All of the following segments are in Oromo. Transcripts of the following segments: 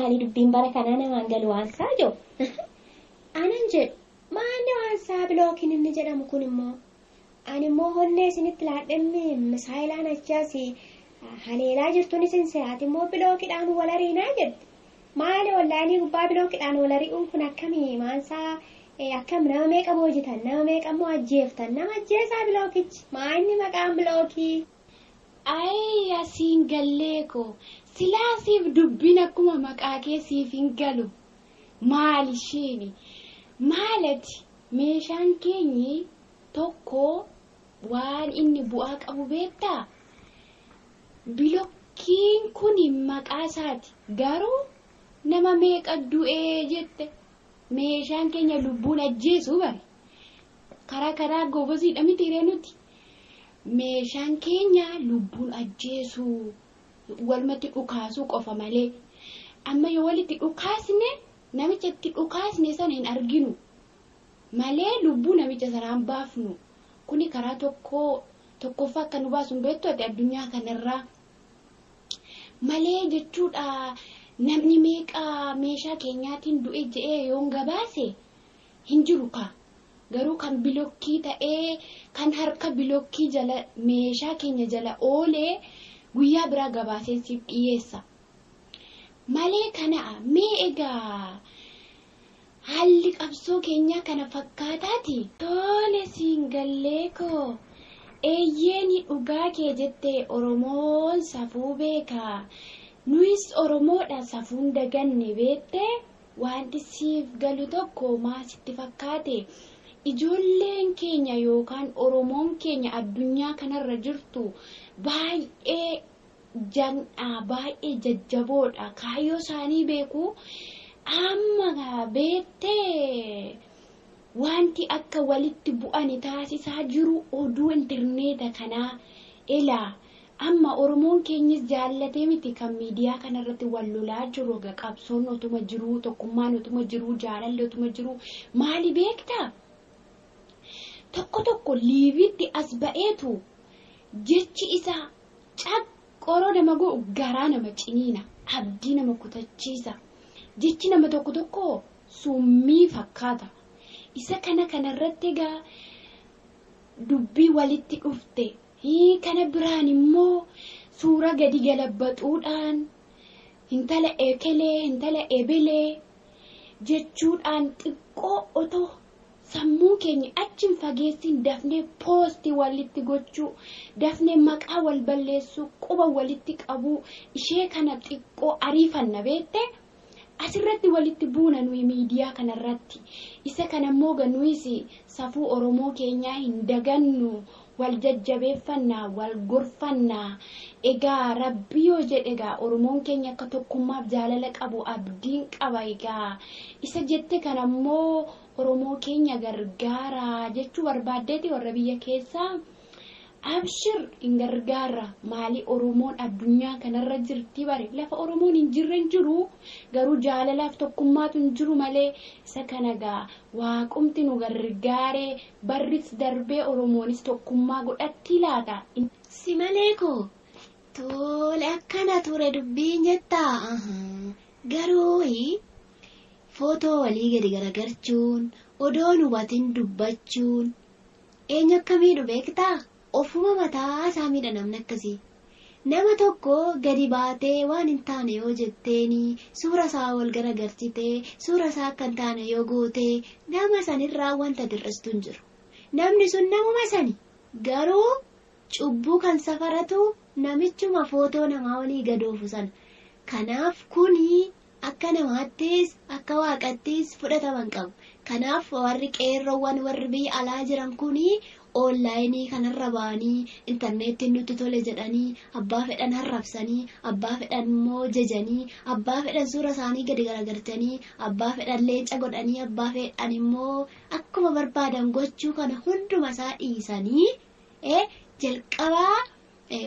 Maali dubbiin bara kanaa namaan galu waan isaa jiru? Anan jedhu maalli waan isaa bilookiin inni jedhamu kun immoo ani immoo honnee isinitti laadhemmi misaayilaan achaas haleelaa jirtuun isin se'aati immoo bilookiidhaan wal ariinaa jette. Maali onlaayinii gubbaa bilookiidhaan wal ari'uun kun akkamii maansaa akkam nama meeqa boojitan nama meeqa immoo ajjeeftan nama ajjeesaa bilookichi maa inni maqaan bilookii. Ayii asiin gallee koo silaa siif dubbiin akkuma maqaa kee siif hin galu maal ishiini maalati meeshaan keenyi tokko waan inni bu'aa qabu beektaa bilokkiin kun maqaa isaati garuu nama meeqa du'ee jette meeshaan keenya lubbuun ajjeesu bari karaa karaa goboziidha miti ree nuti meeshaan keenya lubbuun ajjeesu walumatti dhukaasuu qofa malee amma yoo walitti dhukaasne namicha itti dhukaasne sana hin arginu malee lubbuu namicha sanaan baafnu kuni karaa tokko tokkoffaa akka nu baasu hin beektu ati addunyaa kanarraa malee jechuudha namni meeqa meeshaa keenyaatiin du'e je'ee yoon gabaase hin jiru kaa garuu kan bilokkii ta'ee kan harka bilokkii jala meeshaa keenya jala oolee guyyaa biraa gabaasee siif dhiyeessa malee kana mee egaa haalli qabsoo keenyaa kana fakkaataati. Tole siin gallee koo eeyyeeni dhugaa kee jette Oromoon safuu beeka nuyis Oromoodha safuun daganne beette wanti siif galu tokko maa sitti fakkaate ijoolleen keenya yookaan Oromoon keenya addunyaa kanarra jirtu baay'ee jagna baay'ee jajjaboodha kaayyoo isaanii beeku amma beettee wanti akka walitti bu'ani taasisaa jiru oduu intarneeta kanaa ilaa amma Oromoon keenyis jaallatee miti kan miidiyaa kanarratti wal lolaa jiru egaa qabsoon otuma jiruu tokkummaan otuma jiruu jaalalli otuma jiruu maali beektaa tokko tokko liiviitti as ba'eetu jechi isaa caqqoroo nama godhu garaa nama ciniina abdii nama kutachiisa jechi nama tokko tokko summii fakkaata isa kana kanarratti egaa dubbii walitti dhufte kana biraan immoo suura gadi galabbaxuudhaan intala ekelee intala ebelee jechuudhaan xiqqoo otoo sammuu keenya achi hin fageessin dafnee poostii walitti gochuu dafnee maqaa wal balleessuu quba walitti qabuu ishee kana xiqqoo ariifanna beekte asirratti walitti buuna nuyi miidiyaa kanarratti isa kana immoo nuyis safuu Oromoo keenyaa hin dagannu wal jajjabeeffannaa wal gorfannaa egaa rabbi yoo jedhe egaa Oromoon keenya akka tokkummaaf jaalala qabu abdiin qaba egaa isa jette kana immoo Oromoo keenya gargaara jechuu barbaaddeeti warra biyya keessaa abshir hin gargaara maali Oromoon addunyaa kanarra jirti bare lafa Oromoon hin jirre hin jiru garuu jaalalaaf tokkummaatu hin jiru malee isa kana gaa waaqumti nu gargaare barris darbee Oromoonis tokkummaa godhatti laata. Si malee koo tole akkana ture dubbiin jettaa garuu footoo walii gadi garagarchuun odoon hubatin dubbachuun eenyu akka miidhu beektaa ofuma mataa isaa miidha namni akkasii. Nama tokko gadi baatee waan hin taane yoo jetteeni suura isaa wal garagarchitee suura isaa akka hin taane yoo gootee nama sanirraa wanta dir'istu hin jiru. Namni sun namuma sani garuu cubbuu kan safaratu namichuma footoo namaa olii gadoofu sana. Kanaaf kuni akka namaattis akka waaqattis fudhataman qabu. Kanaaf warri qeerroowwan warri biyya alaa jiran kuni onlaayinii kanarra ba'anii intarneettiin nutti tole jedhanii abbaa fedhan harrabsanii abbaa fedhan immoo jajanii abbaa fedhan suura isaanii gadi garagalchanii abbaa fedhan leenca godhanii abbaa fedhan immoo akkuma barbaadan gochuu kana hunduma isaa dhiisanii jalqabaa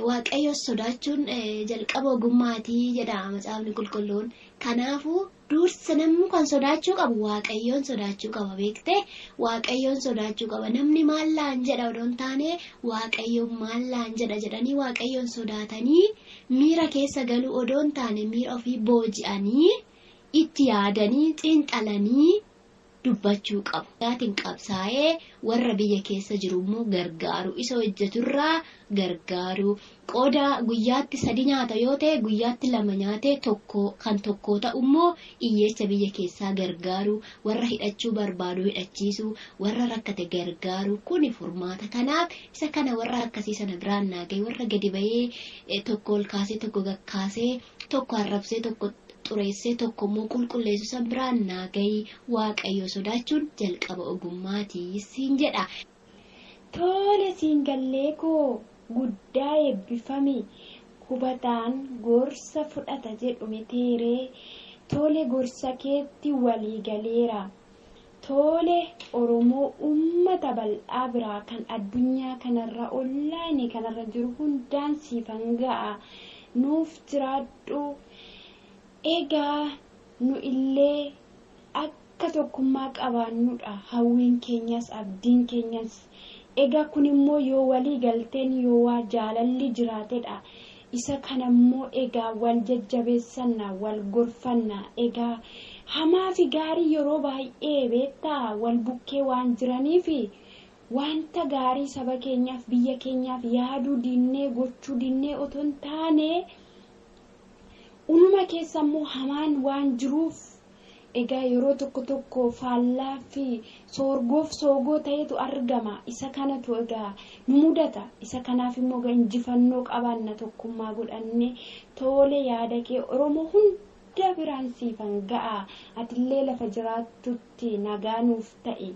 Waaqayyo sodaachuun jalqaba ogummaatii jedha macaafni qulqulluun. Kanaafuu dursa namni kan sodaachuu qabu Waaqayyoon sodaachuu qaba beektee Waaqayyoon sodaachuu qaba namni maallaan jedha odoo hin taane Waaqayyoon maallaan jedha jedhanii Waaqayyoon sodaatanii miira keessa galuu odoo hin taane miira ofii booji'anii. Itti yaadanii xiinxalanii dubbachuu qabu. Dhaatiin qabsaa'ee warra biyya keessa jiru immoo gargaaru, isa hojjeturraa gargaaru. Qooda guyyaatti 3 nyaata yoo ta'e, guyyaatti 2 nyaatee tokko kan tokko ta'u immoo hiyyeessa biyya keessaa gargaaru, warra hidhachuu barbaadu hidhachiisu, warra rakkate gargaaru, kuni furmaata. Kanaaf isa kana warra akkasii sana biraan naa gahe, warra gadi bahee tokko ol kaasee, tokko gakkaasee, tokko arrabsee, tokko xureessee, tokko immoo qulqulleessu san biraan naa gahi. Waaqayyo sodaachuun jalqaba ogummaatii siin jedha. Tole, siin gallee koo, guddaa eebbifami. Hubataan gorsa fudhata jedhu miteeree? Tole, gorsa keetti walii galeera. Tole, Oromoo ummata bal'aa biraa kan addunyaa kanarra onlaayinii kanarra jiru hundaan siifan ga'a. Nuuf jiraadhu. Egaa nu illee akka tokkummaa qabaannudha hawwiin keenyas, abdiin keenyas. Egaa kun immoo yoo walii galteen, yoo waa jaalalli jiraatedha. Isa kanammoo egaa wal jajjabeessanna, wal gorfanna. Egaa hamaa fi gaarii yeroo baay'ee beektaa wal bukkee waan jiraniif, wanta gaarii saba keenyaaf, biyya keenyaaf yaaduu dinnee, gochuu dinnee otoo hin taane, unuma keessa immoo hamaan waan jiruuf, egaa yeroo tokko tokko faallaa fi soorgoof soogoo ta'etu argama. Isa kanatu egaa nu mudata. Isa kanaaf immoo injifannoo qabaanna tokkummaa godhanne. Tole, yaada kee Oromoo hunda biraan siifan ga'a. Atillee lafa jiraattutti nagaa nuuf ta'i.